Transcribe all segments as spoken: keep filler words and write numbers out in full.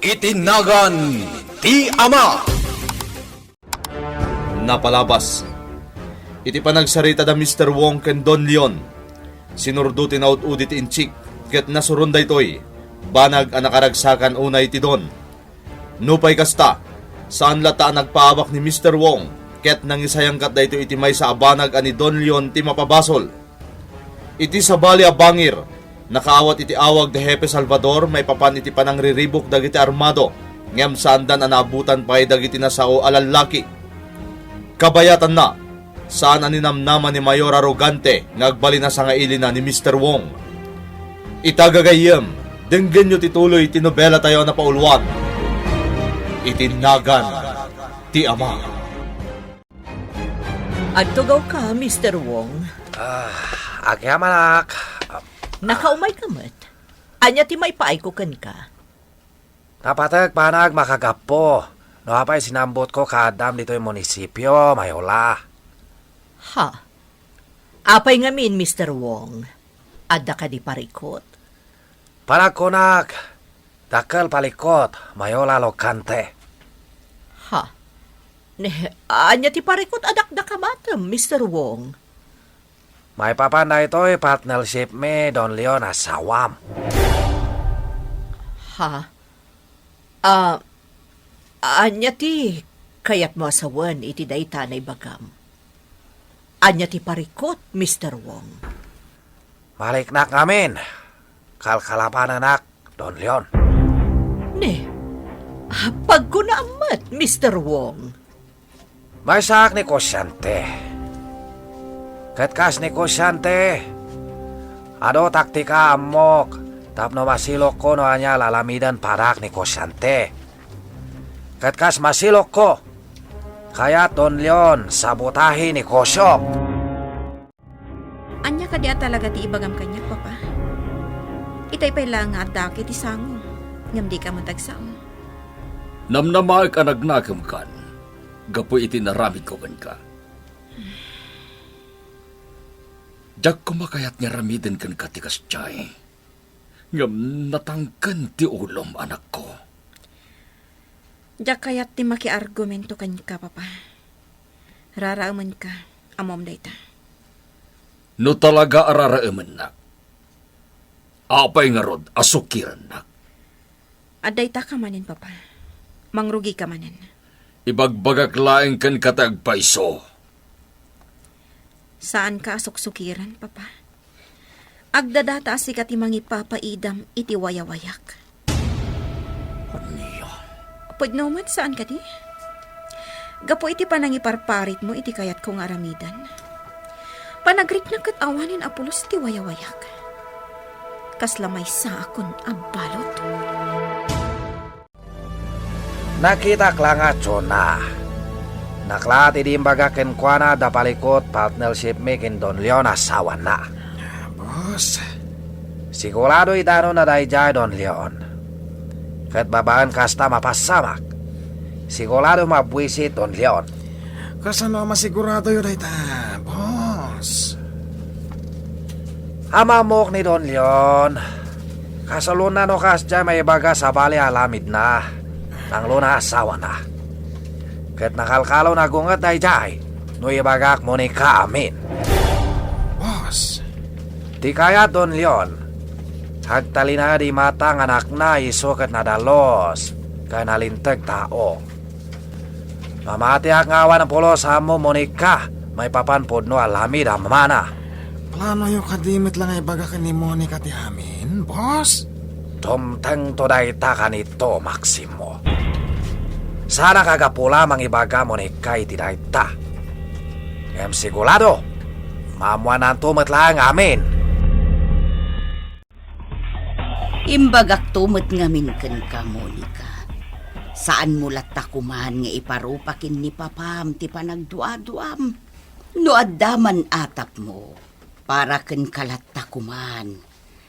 Iti nagan ti Ama. Napalabas. Iti panagsarita da Mister Wong ken Don Leon, sinurdo ti naud-udi ti inchik, ket nasuron daytoy, banag a nakaragsakan unay ti Don. Nupay kasta, saan latta a nagpaabak ni Mister Wong, ket nangisayangkat daytoy iti maysa a banag a ni Don Leon ti mapabasol. Iti sabali a bangir, nakaawat iti awag da Hepe Salvador maipapan iti panangriribuk dagiti armado, ngem saandan a naabutan pay dagiti nasao a lallaki. Kabayatanna, saan a ninamnama ni Mayor Arrogante nga agbalin a sangailina ni Mister Wong. Ita gagayyem, denggenyo ti tuloy ti nobela tayo a napauluan, Iti Nagan ti Ama. Agtugawka, Mister Wong. Ah, agyamanak. Nakaumay ka met. Ania ti maipaayko kenka? Napatek banag makagapu no apay sinambutko kaaddam ditoy munisipio, Mayola. Ha? Apay ngamin, Mister Wong? Adda kadi parikut? Panagkunak, dakkel parikut, Mayola Logante. Ha? Ne, ania ti parikut a dakdakamatem, Mister Wong? Maipapan daytoy partnership mi, Don Leon, asawam. Ha? Ah, ania ti kayatmo a sawen iti dayta a naibagam? Ania ti parikut, Mister Wong? Maliknak ngamin. Kalkalapananak, Don Leon. Ne, pagkunaam met, Mister Wong. Maysaak ni Kosyante. Ket kas ni Kosyante, adu taktika ammok tapno masilokko no ania lalamiden parak ni Kosyante. Ket kas masilokko, kayat Don Leon sabotahi ni Kosyo. Ania kadi a talaga ti ibagam kaniak, Papa? Itay pay laeng nga addaak iti sango, ngem dika met agsao. Namnamaek a nagnakemkan gapu iti inaramidko kenka. Diak koma kayat nga aramiden kenka ti kasdiay, ngem natangken ti ulom, anakko. Diak kayat ti makiargumento kenka, Papa. Raraemenka, ammom dayta. No talaga a raraemennak, apay ngarud a sukirennak? Adda ita ka manen, Papa. Mangrugika manen. Ibagbagak laeng kenka ti agpayso. Saanka a suksukiren, Papa. Agdadata a sika ti mangipapaidam iti wayawayak. Ania? Pudno met, saan kadi? Gapu iti panangiparparitmo iti kayatko nga aramiden, panagriknak ket awanen a pulos ti wayawayak. Kasla maysaakon a balud. Nakitak la nga Chona. Naklat idi imbagak kenkuana da palikut partnership mi ken Don Leon a asawana. Boss. Sigurado idanonna daydiay, Don Leon. Ket babaen kasta, mapassamak. Sigurado mabuisit, Don Leon. Kasano a masiguradoyo dayta, boss? Ammok ni Don Leon. Kasaluna no kasdiay maibaga sabali a aramidna, nangluna asawana. Ket nakalkalon a gunget daydiay no ibagak Monica amin. Boss. Ti kayat Don Leon, agtalinaed imata nga anakna isu ket nadalus ken nalinteg tao. Mamatiak nga awan pulos a ammo Monica maipapan pudno a aramid a mamana. Planoyo kadi met la nga ibaga ken ni Monica ti amin, boss? Dumtengto dayta kanito, Maximo. Saanak a gapu la mangibaga Monica iti dayta. Ngem sigurado, maammuannanto met laeng amin. Imbagakto met ngamin kenka, Monica. Saanmo latta koman nga iparupa ken ni papam ti panagduaduam. No adda man atapmo, para kenka latta koman.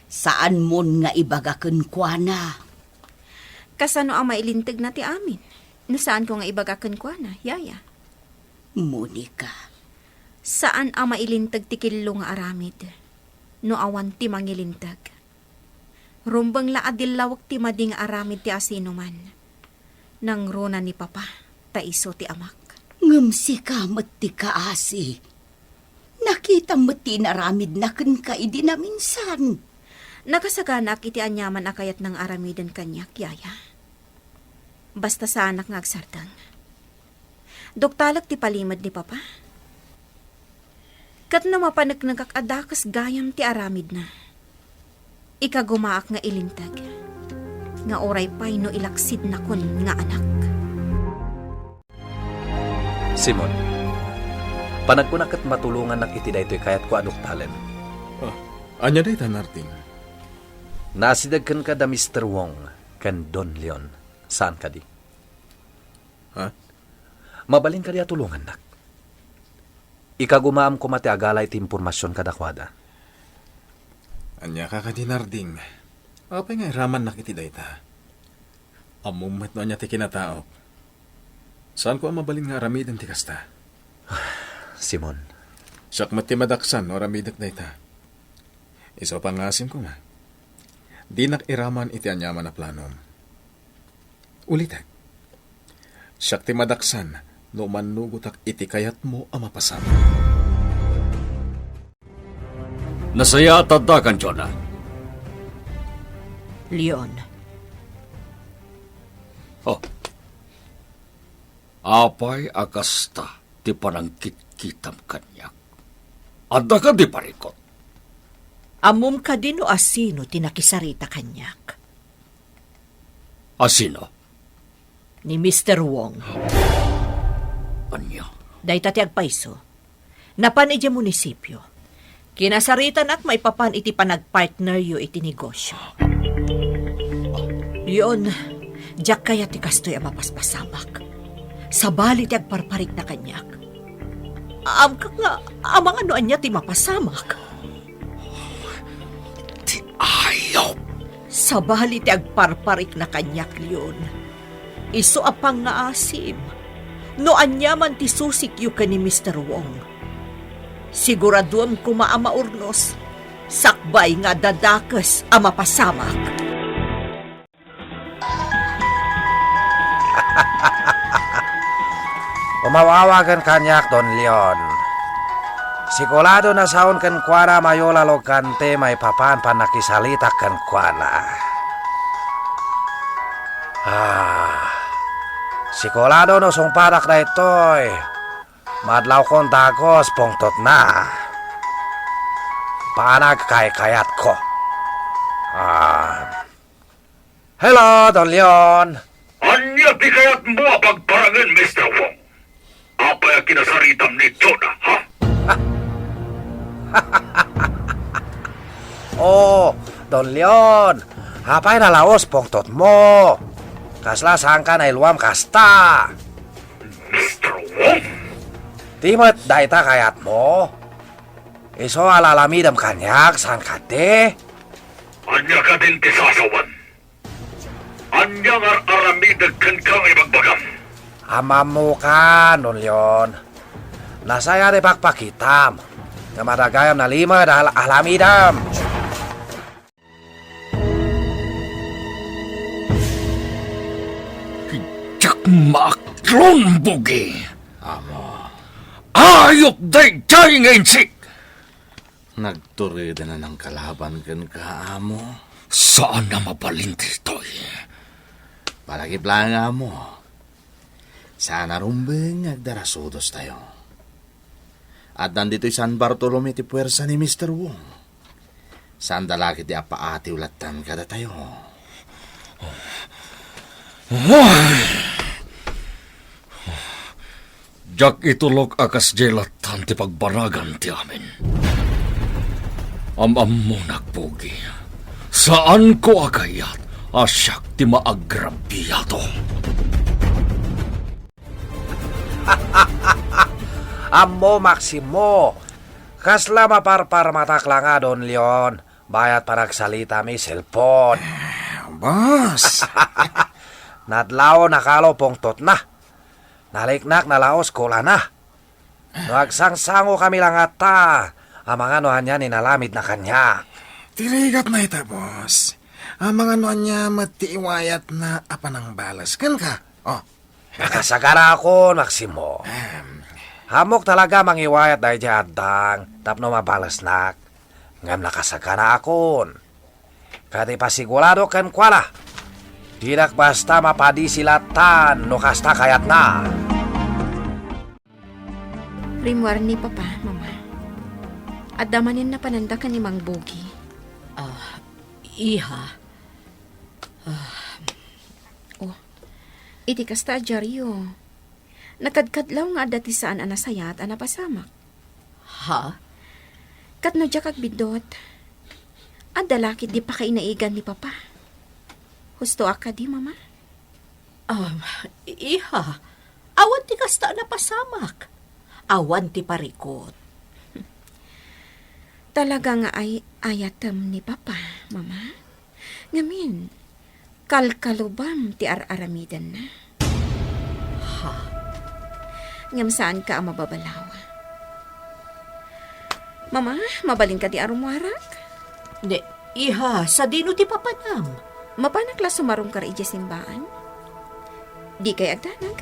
Saanmon nga ibaga kenkuana. Kasano a mailintegna ti amin no saanko nga ibaga kenkuana, yaya? Monica. Saan a mailinteg ti kello nga aramid no awan ti mangilinteg. Rumbeng la a dillawek ti madi nga aramid ti asinoman. Nangruna ni Papa, ta isu ti amak. Ngem sika met ti kaasi. Nakitam met ti inaramidna kenka idi naminsan. Nakasaganaak iti aniaman a kayatna nga aramiden kaniak, Yaya. Basta saanak nga agsardeng. Duktalek ti palimed ni Papa. Ket no mapaneknekak a dakes gayam ti aramidna, ikagumaak nga ilinteg nga uray pay no ilaksidnakon nga anak. Simon, panagkunak ket matulongannak iti daytoy kayatko a duktalen. Ah, ania dayta, Narding? Naasideg kenka da Mister Wong ken Don Leon, saan kadi? Ha? Mabalin kadi a tulongannak? Ikagumaam koma ti agala iti impormasion kadakuada. Ania ka kadi, Narding? Apay nga iramannak iti dayta? Ammom met no ania ti kinataok. Saanko a mabalin nga aramiden ti kasta. Simon. Siak met ti madaksan no aramidek dayta. Isu a pangngasim koma. Dinak iraman iti aniaman a planom. Ulitek, siak ti madaksan no mannugotak iti kayatmo a mapasamak. Nasayaat adda kan Jonah. Leon. Oh. Apay a kasta ti panangkitkitam kaniak? Adda kadi parikut? Ammom kadi no asino ti nakisarita kaniak? Asino? Ni Mister Wong. Ania? Dayta ti agpayso. Napan idiay munisipio. Kinasaritanak maipapan iti panagpartneryo iti negosyo. Leon, diak kayat ti kastoy a mapaspasamak. Sabali ti agparparikna kaniak. Ammok nga amangan no ania ti mapasamak. Ti ayop! Sabali ti agparparikna kaniak, Leon. Isu a pangngaasim no aniaman ti susikyo ken ni Mister Wong. Siguraduem koma a maurnos sakbay nga adda dakes a mapasamak. Umaw-awagen kaniak, Don Leon. Sigurado a saon kenkuana a mayulalog kanti maipapan pannakisalitak kenkuana. Ah, sigurado no sungpadak daytoy, madlawkon dagus pungtotna. Panagkaykayatko. Ah. Hello, Don Leon. Ania ti kayatmo a pagparangen, Mister Wong? Apay a kinasaritam ni Jonah, ha? Oh, Don Leon, apay nalaos pungtotmo? Kasla saanka nailuam kasta? Mister Wong? Di met dayta kayatmo? Isu a lalamidem kaniak, saan kadi? Ania kadin ti sasawen? Ania nga ar-aramidek kenka nga ibagbagam? Am-ammokan, Don Leon. Nasayaat ti pakpakitam. Ngem adda gayam nalimed a al-, alamidem. Diak maaklon, Bugi. Amo. Ayop daydiay nga insik! Nagtureden a nangkalaban kenka, amo. Saan a mabalin ditoy. Palagip laeng, amo. Saan a rumbeng nga agdarasudostayo. Addan ditoy San Bartolome ti puersa ni Mister Wong. Saanda la ketdi a paatiw lattan kadatayo. Diak itulok a kasdiay lattan ti pagbanagan ti amin. Am-ammonak, Bugi. Saanko a kayat a siak ti maagrabiado. Ammo, Maximo, kasla maparparmatak la nga, Don Leon, bayat panagsalitami cellphone. Boss. Nadlaw nakalo pungtotna. Naliknak nalaos kulana. No agsangsangokami la ngata, amangan no ania ni nalamidna kaniak. Ti rigatna ita, boss. Amangan no ania met ti iwayatna a panangbales kenka. Oh. Nakasaganaakon, Maximo. Ahem. Ammok talaga mangiwayat daydiay addang tapno mabalesnak. Ngem nakasaganaakon. Kadi pasigurado kenkuana. Dinak basta mapadisi lattan no kasta kayatna. Rimmuar ni Papa, Mama. Adda manen napananda ken ni Mang Bogi. Ah, iha. Ah. Oh, iti kasta a diario, nakadkadlaw nga adda ti saan a nasayaat a napasamak. Ha? Ket no diak agbiddut, adda la ketdi pakainaigan ni Papa. Husto a kadi, Mama? Um, iha, awan ti kasta a napasamak. Awan ti parikut. Talaga nga ay-ayatem ni Papa, Mama. Ngamin, kalkalubam ti ar-aramidenna. Ha? Ngem saanka a mababalaw. Mama, mabalin kadi a rummuarak? Ne, iha, sadino ti papanam? Mapanak la sumarungkar idiay simbaan. Dikay agdanag.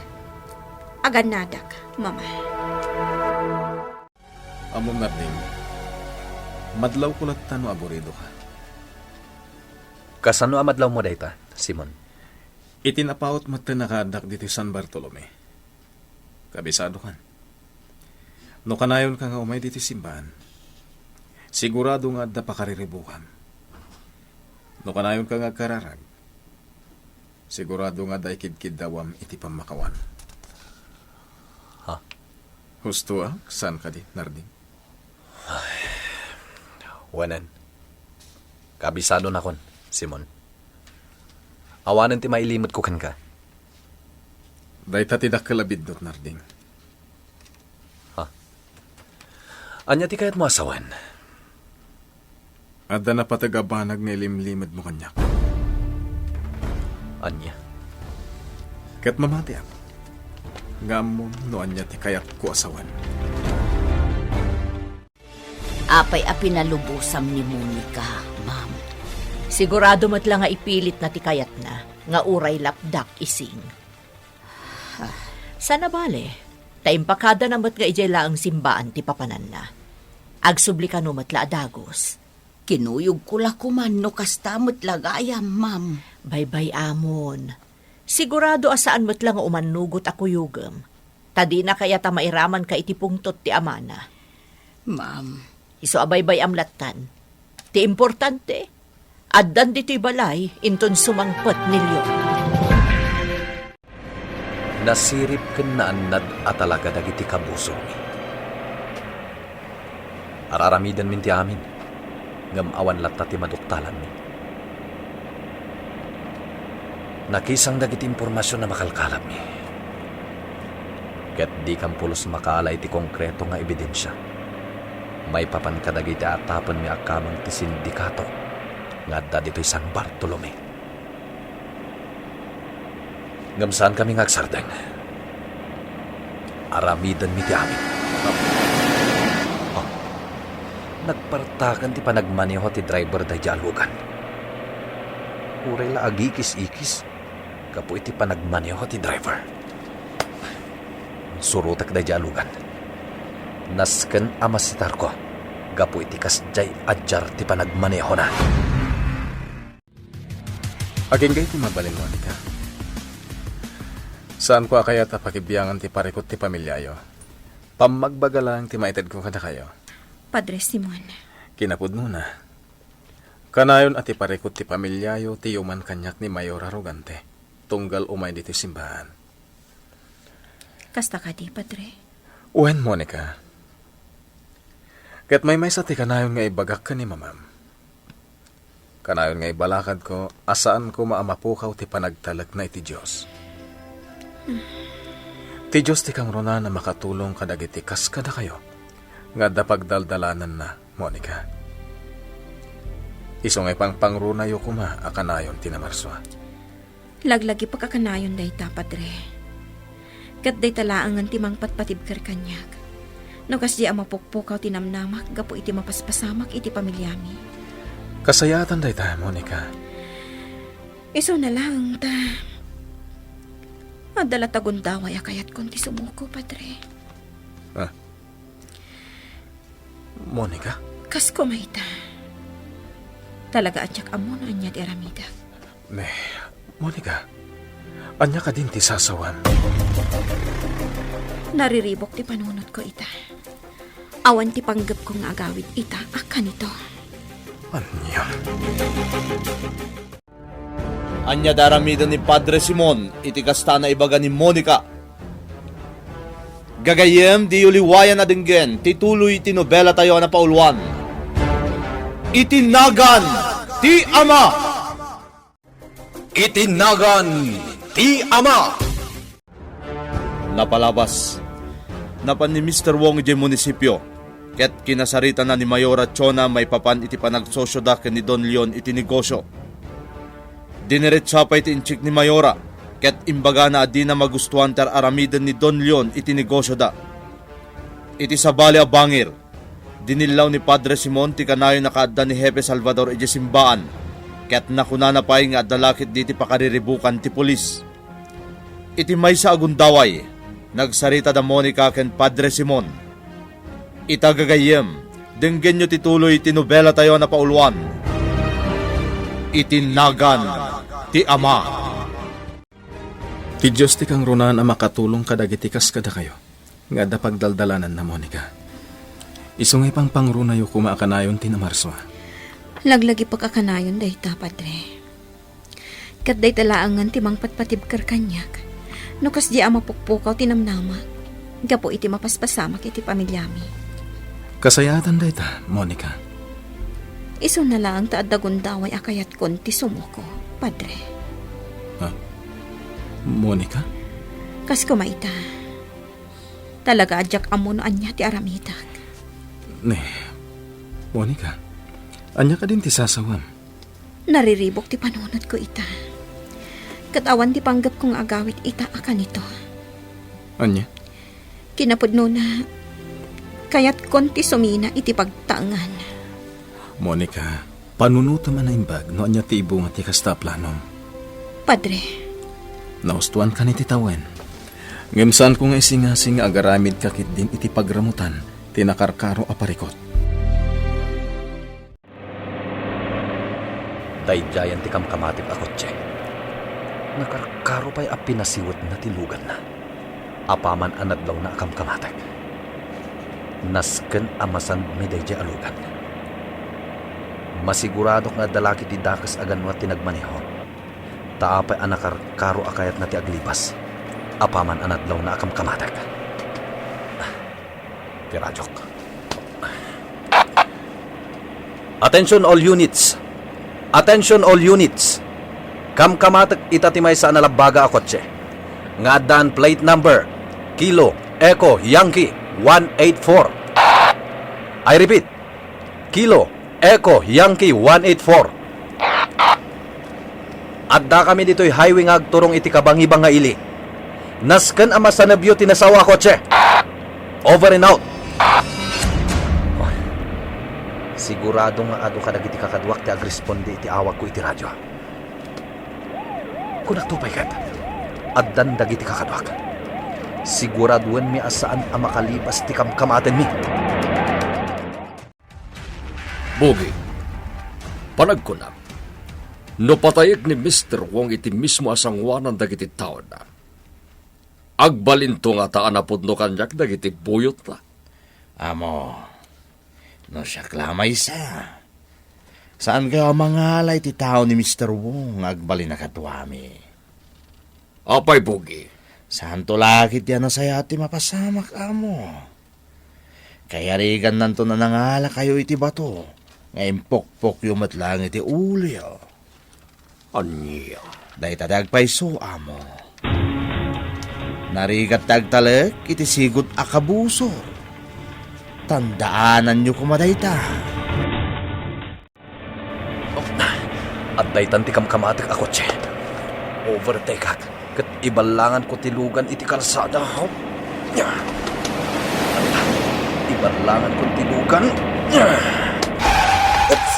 Agannadak, Mama. Ammom, Narding, madlawko latta no aburidoka. Kasano a madlawmo dayta, Simon? Iti napaut metten a kaaddak ditoy San Bartolome. Kabisadokan. No kanayonka nga umay ditoy simbaan, sigurado nga adda pakariribukam. No kanayonka nga agkararag, sigurado nga adda ikidkiddawam iti pammakawan. Ha? Husto a, saan kadi, Narding? Ay, wenen. Kabisadonakon, Simon. Awanen ti mailimetko kenka. Dayta ti dakkel a biddut, Narding. Ha? Ania ti kayatmo a sawen? Adda napateg a banag nga ilimlimedmo kaniak. Ania? Ket mamatiak nga ammom no ania ti kayatko a sawen. Apay a pinalubosam ni Monica, ma'am? Sigurado met la nga ipilitna ti kayatna nga uray lapdak ising. Saan a bale, ta impakadana met nga idiay laeng simbaan ti papananna. Agsubli kano met la a dagus. Kinuyogko la koman no kasta met la gayam, ma'am. Baybay-amon. Sigurado a saan met la nga umannugot a kuyogem, ta dina kayat a mairamanka iti pungtot ti amana. Ma'am. Isu a baybay-am lattan. Ti importante, addan ditoy balay inton sumangpet ni Leon. Nasirib ken naannad a talaga dagiti kabusormi. Ar-aramidenmin ti amin, ngem awan latta ti maduktalanmi. Nakisang dagiti impormasion a makalkalabmi. Ket dikam pulos makaala iti konkreto nga ebidensia maipapan kadagiti atapenmi a kameng ti sindikato nga adda ditoy San Bartolome. Ngem saankami nga agsardeng. Aramidenmi ti amin. Oh. Nagpartaken ti panagmaneho ti driver daydiay a lugan. Uray la agikis-ikis gapu iti panagmaneho ti driver. Surotek daydiay a lugan. Nasken a masitarko gapu iti kasdiay a diar ti panagmanehona. Agingga iti mabalin, Monica. Saanko a kayat a pakibiangan ti parikut ti familiayo. Pammagbaga laeng ti maitedko kadakayo. Padre Simon. Kinapudnona, kanayon a ti parikut ti familiayo ti yuman kaniak ni Mayor Arrogante, tunggal umay ditoy simbaan. Kasta kadi, Padre? Wen, Monica. Ket maymaysa ti kanayon nga ibagak ken ni Mamam. Kanayon nga ibalakadko a saan koma a mapukaw ti panagtalekna iti Dios. Ti Dios ti kangrunaan a makatulong kadagiti kas kadakayo nga adda pagdaldalananna, Monica. Isu nga ipangpangrunayo koma a kanayon ti namarsua. Laglagipek a kanayon dayta, Padre. Ket dayta laengen ti mangpatpatibker kaniak. No kasdiay a mapukpukaw ti namnamak gapu iti mapaspasamak iti pamiliami. Kasayaatan dayta, Monica. Isuna laeng ta adda latta gundaway a kayatkon ti sumuko, Padre. Ah. Monica? Kas koma ita. Talaga a diak ammo no ania ti aramidek. Ne, Monica, ania kadin ti sasawem? Nariribuk ti panunotko ita. Awan ti panggepko nga agawid ita a kanito. Ania? Ania ti aramiden ni Padre Simon iti kasta a naibaga ni Monica? Gagayyem, diyo liwayan a denggen ti tuloy ti nobelatayo a napauluan, Iti Nagan ti Ama. Iti Nagan ti Ama. Napalabas, napan ni Mister Wong idiay munisipio, ket kinasaritana ni Mayora Chona maipapan iti panagsosioda ken ni Don Leon iti negosio. Diniretsa pay ti inchik ni Mayora, ket imbagana a dina magustuan ti ar-aramiden ni Don Leon iti negosioda. Iti sabali a bangir, dinillaw ni Padre Simon ti kanayon a kaadda ni Hepe Salvador idiay simbaan, ket nakunana pay nga adda la ketdi ti pakariribukan ti pulis. Iti maysa a gundaway, nagsarita da Monica ken Padre Simon. Ita gagayyem, denggenyo ti tuloy ti nobelatayo a napauluan, Iti Nagan ti Ama. Ti Dios ti kangrunaan a makatulong kadagiti kas kadakayo nga adda pagdaldalananna, Monica. Isu nga ipangpangrunayo koma a kanayon ti namarsua. Laglagipek a kanayon dayta, Padre. Ket dayta laengen ti mangpatpatibker kaniak no kasdiay a mapukpukaw ti namnamak gapu iti mapaspasamak iti pamiliami. Kasayaatan dayta, Monica. Isuna laeng ta adda gundaway a kayatkon ti sumuko, Padre. Ha? Monica? Kas koma ita. Talaga a diak ammo no ania ti aramidek. Ne, Monica, ania kadin ti sasawem? Nariribuk ti panunotko ita. Ket awan ti panggepko nga agawid ita a kanito. Ania? Kinapudnona, kayatkon ti sumina iti pagtaengan. Monica, panunotem a naimbag no ania ti ibunga ti kasta a planom. Padre. Naustoankan iti tawen. Ngem saanko nga isingasing nga agaramidka ketdin iti pagramutan ti nakarkaro a parikut. Daydiayen ti kamkamatek a kotse. Nakarkaro pay a pinasiwetna ti luganna. Apaman a nadlawna a kamkamatek, nasken a masanmi daydiay a lugan. Masiguradok nga adda la ketdi dakes a ganwat ti nagmaneho. Ta apay a nakarkaro a kayatna ti aglibas, apaman a nadlawna a kamkamatek. Ti radiok. Attention all units! Attention all units! Kamkamatek ita ti maysa a nalabbaga a kotse nga addaan plate number Kilo Echo Yankee one eight four. I repeat, Kilo Echo Yankee one eight four. Addakami ditoy highway nga agturong iti kabangibang nga ili. Nasken a masanebyo ti nasawa a kotse. Over and out. Sigurado nga adu kadagiti kakaduak ti agresponde iti awagko iti radio. Kunakto pay ket, addan dagiti kakaduak. Siguraduenmi a saan a makalibas ti kamkamatenmi. Bugi, panagkunak, no patayek ni Mister Wong iti mismo a sangoanan dagiti taona, agbalinto ngata a napudno kaniak dagiti buyotna? Amo, no siak la maysa, saankayo a mangala iti tao ni Mister Wong nga agbalin a kaduami? Apay, Bugi? Saanto la ketdi a nasayaat ti mapasamak, amo. Kayarigannanto a nangalakayo iti bato nga impukpokyo met laeng iti uloyo. Ania? Dayta ti agpayso, amo. Narigat ti agtalek iti sigud a kabusor. Tandaananyo koma dayta. Adda itan ti kamkamatek a kotse. Overtakak ket iballanganko ti lugan iti kalsada. Iballanganko ti lugan. Oops.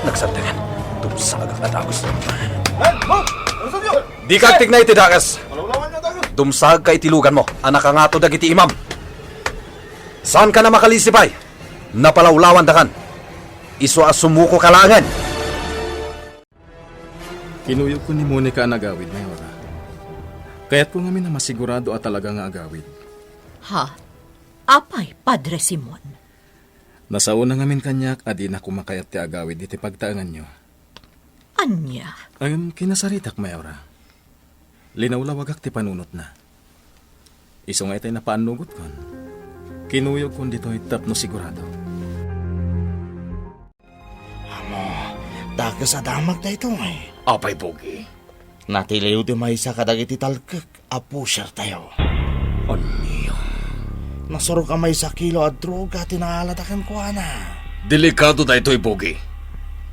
Nagsardeng. Dumsagak a dagus. Dika agtikna iti dagus. Dumsagka iti luganmo a nakangato dagiti imam. Saankan a makalisipay. Napalawlawandakan. Isu a sumukoka laengen. Kinuyogko ni Monica a nagawid, Mayora. Kayatko ngamin a masigurado a talaga nga agawid. Ha? Apay, Padre Simon? Nasaona ngamin kaniak a dina koma kayat ti agawid iti pagtaenganyo. Ania? Ngem kinasaritak, Mayora. Linawlawagak ti panunotna. Isu nga itay napaannugotkon. Kinuyogkon ditoy tapno sigurado. Amo, dakes a damag daytoy. Apay, Pogi? Natiliw ti maysa kadagiti talkek a pushertayo. Ania? Nasurok a maysa kilo a droga ti naalada kenkuana. Delikado daytoy, Pogi.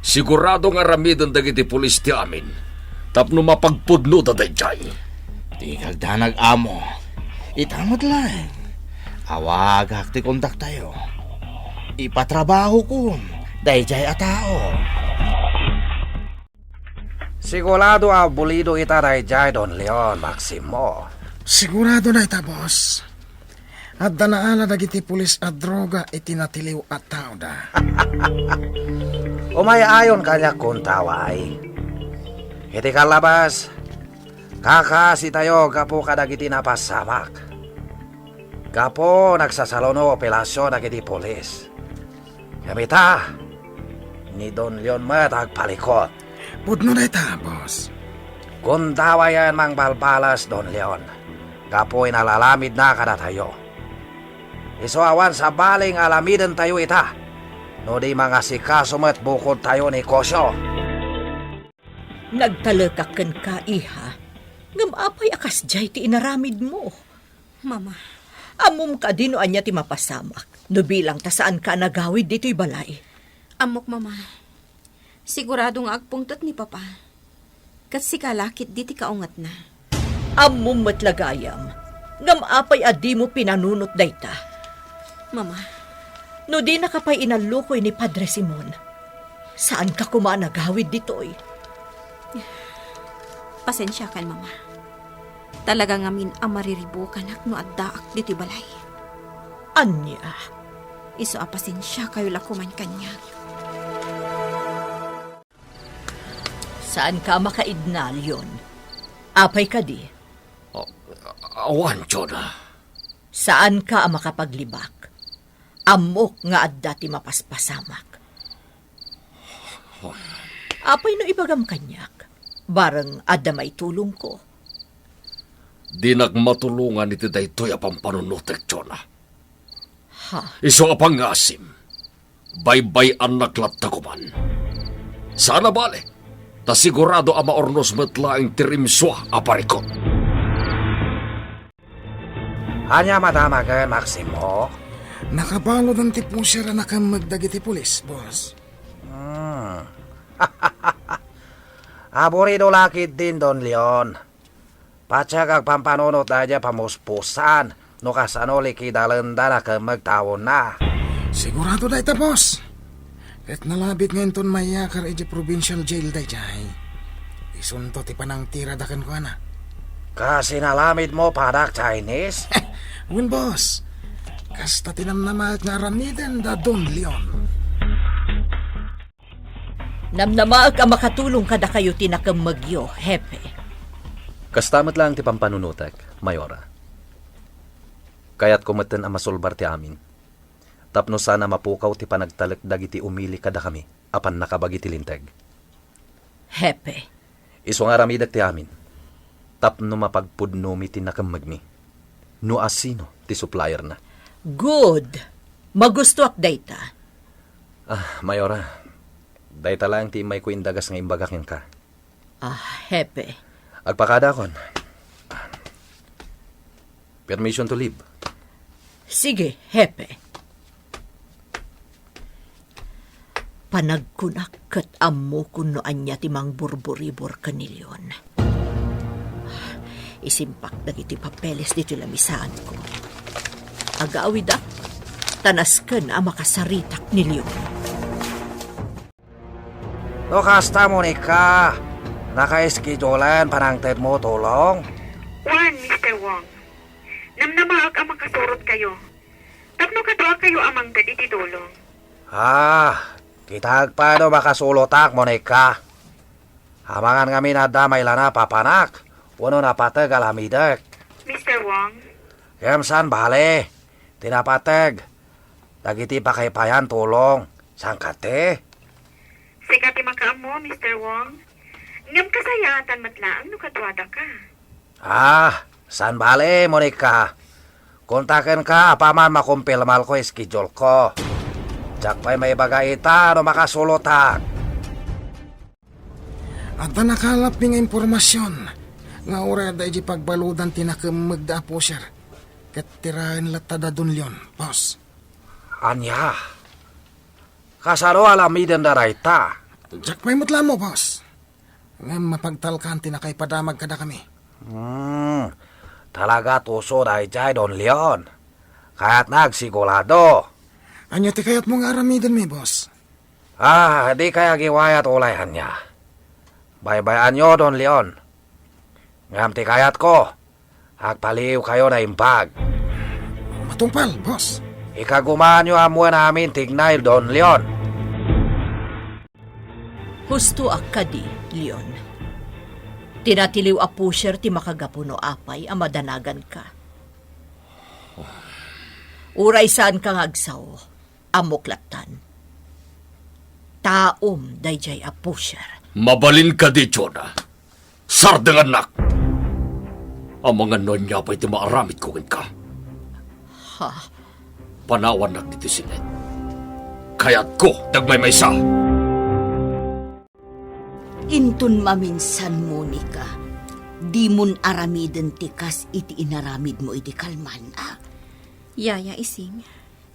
Sigurado nga aramiden dagiti pulis ti amin tapno mapagpudnoda daydiay. Dika agdanag, Amo. Ita met laeng. Awagak ti kontaktayo. Ipatrabahokon daydiay a tao. Sigurado a bulido ita daydiay, Don Leon, Maximo. Sigurado dayta, boss. Adda naala dagiti pulis a droga iti natiliw a taoda. Umay-ayon kaniak kuntaway. Iti kallabas, kakaasitayo gapu kadagiti napasamak. Gapu nagsasaluno operasyon dagiti pulis. Ngem ita, ni Don Leon met agpalikot. Pudno dayta, boss. Kundawayen mangbalbalas, Don Leon, gapu inalalamidna kadatayo. Isu awan sabali nga alamidentayo ita, no di mangasikaso met bukodtayo ni Kosyo. Nagtalekak kenka, iha. Ngem apay a kasdiay ti inaramidmo? Mama. Ammom kadi no ania ti mapasamak, no bilang ta saanka a nagawid ditoy balay? Ammok, Mama. Sigurado nga agpungtot ni Papa. Ket sika la ketdi ti kaungetna. Ammom met la gayam, ngem apay a dimo pinanunot dayta? Mama. No dinaka pay inallukoy ni Padre Simon, saanka koma a nagawid ditoy. Pasensiakan, Mama. Talaga ngamin a mariribukanak no addaak ditoy balay. Ania? Isu a pasensiakayo la koman kaniak. Saanka a makaidna, Leon? Apay kadi? A-, awan, Jonah. Saanka a makapaglibak. Ammok nga adda ti mapaspasamak. Apay no ibagam kaniak? Bareng adda maitulongko. Dinak matulongan iti daytoy a pampanunotek, Jonah. Ha? Isu a pangngasim, baybay-annak latta koman. Saan a bale, ta sigurado a maurnos met laeng ti rimsua a parikut. Ania madamagen, Maximo? Nakabaluden ti pusher a nakemmeg dagiti pulis, boss. Hmm. Aburido la ketdin, Don Leon. Patiek agpampanunot daydiay a pamuspusan no kasano likidalenda nakemmeg taonna. Sigurado dayta, boss. Ket nalabit nga inton mayakar idiay provincial jail daydiay. Isunto ti panangtirada kenkuana. Kas inalamidmo, padak Chinese? Wen, boss. Kasta ti namnamaek nga aramiden da Don Leon. Namnamaek a makatulong kadakayo ti nakemmegyo, Hepe. Kasta met laeng ti pampanunotek, Mayora. Kayatko metten a masulbar ti amin, tapno saan a mapukaw ti panagtalek dagiti umili kadakami a pannakabagi ti linteg. Hepe. Isu nga aramidek ti amin, tapno mapagpudnomi ti nakemmegmi. No asino ti supplierna. Good! Magustoak dayta. Ah, Mayora, dayta laeng ti immayko indagas nga imbaga kenka. Ah, Hepe. Agpakadakon. Permission to leave. Sige, Hepe. Panagkunak ket ammokon no ania ti mangburburibor ken ni Leon. Isimpak dagiti papeles ditoy lamisaanko. Agawidak, ta nasken a makasaritak ni Leon. No kasta, Monica, naka-schedulean panangtedmo tulong? Wen, Mister Wong. Namnamaek a makasurotkayo. Tapno kaduakayo a mangted iti tulong. Ah, kitaek pay no makasulotak, Monica. Amangan ngamin adda mailana papanak, wenno napateg a lamidek. Mister Wong? Ngem saan bale, ti napateg dagiti pakaipayan tulong, saan kadi? Sika ti makaammo, Mister Wong. Ngem kasayaatan met laeng no kaduadaka. Ah, saan bale, Monica. Kontakenka apaman makumpirmalko schedule ko. Diak pay maibaga ita no makasulotak. Adda nakalapmi nga impormasion nga uray adda idiay pagbaludan ti nakemmegda a pusher ket ti raen latta da Don Leon, boss. Ania? Kasano a lamidenda dayta? Diak pay met la ammo, boss. Ngem mapagtalkan ti nakaipadamag kadakami. Hmm, talaga tuso daydiay, Don Leon. Kayatna agsigurado. Ania ti kayatmo nga aramidenmi, boss? Ah, dikay agiwayat ulay ania. Baybay-anyo, Don Leon. Ngem ti kayatko, agpaliiwkayo naimbag. Matungpal, boss. Ikagumaanyo ammoen amin ti ignay, Don Leon. Husto a kadi, Leon. Ti natiliw a pusher ti makagapu no apay a madanaganka. Uray saanka nga agsao, ammok lattan. Taom daydiay a pusher. Mabalin kadi, Jonah? Sardengannak! Amangan no ania pay ti maaramidko kenka. Ha? Panawannak ditoy sinet. Kayatko ti agmaymaysa! Inton maminsan, Monica, dimon aramiden ti kas iti inaramidmo iti kalman, a? Yaya, Ising.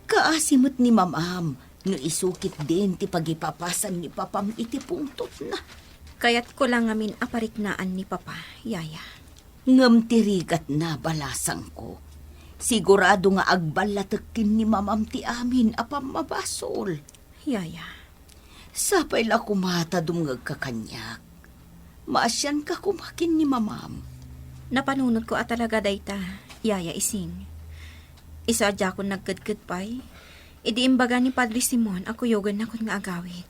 Kaasi met ni Mamam no isu ketdin ti pagipapasan ni Papam iti pungtotna. Kayatko la ngamin a pariknaan ni Papa, Yaya. Ngem ti rigatna, balasangko, sigurado nga agballatek ken ni Mamam ti amin a pammabasol. Yaya. Sapay la koma ta dumngegka kaniak. Maasianka koma ken ni Mamam. Napanunotko a talaga dayta, Yaya Ising. Isu a diakon nagkedked pay, idi imbaga ni Padre Simon a kuyogennakon nga agawid.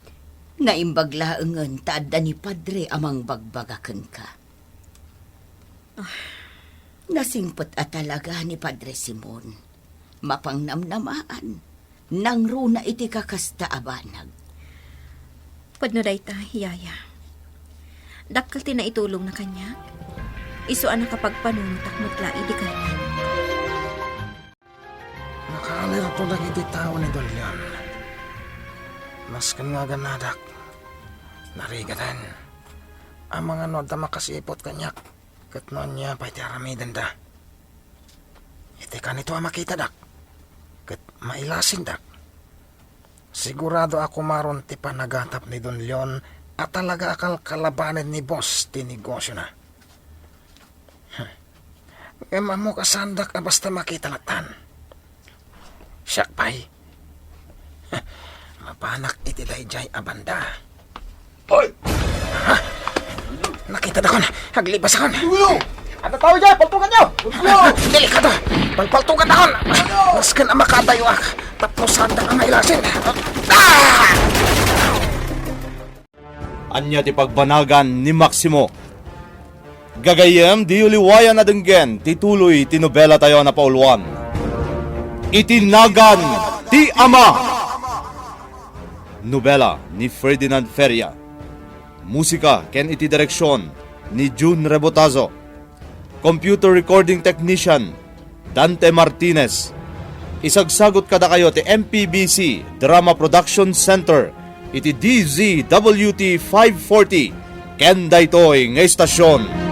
Naimbag laengen ta adda ni Padre a mangbagbaga kenka. Ah. Nasingpet a talaga ni Padre Simon. Mapangnamnamaan, nangruna iti kakasta a banag. Pudno dayta, Yaya. Dakkel ti naitulongna kaniak. Isu a nakapagpanunotak met la idi kaniak. Nakaalirto dagiti tao ni Don Leon. Masken nga aganadak, narigaten. Amangan no adda makasiput kaniak, ket no ania pay ti aramidenda. Iti kanito a makitadak, ket mailasindak, sigurado a kumaron ti panagatap ni Don Leon a talaga a kalkalabanen ni boss ti negosiona. Hm. Ngem ammok a saandak a basta makita lattan. Siak pay. Mapanak iti daydiay a banda. Hoy! Ha? Nakitada kon, aglibasakon. Ulo! Adda tao idiay, paltuganyo! Ulo! Delikado! Palpaltugan takon! Masken a makadayoak, tapno saandak a mailasin. Ah! Ania ti pagbanagan ni Maximo? Gagayyem, diyo liwayan a denggen ti tuloy ti nobelatayo a napauluan, iti Nagan ti Ama. Nobela ni Ferdinand Feria. Musika ken iti direksion ni Jun Rebotazo. Computer recording technician, Dante Martinez. Isagsagut kadakayo ti M P B C Drama Production Center iti D Z W T five forty ken daytoy nga istasyon.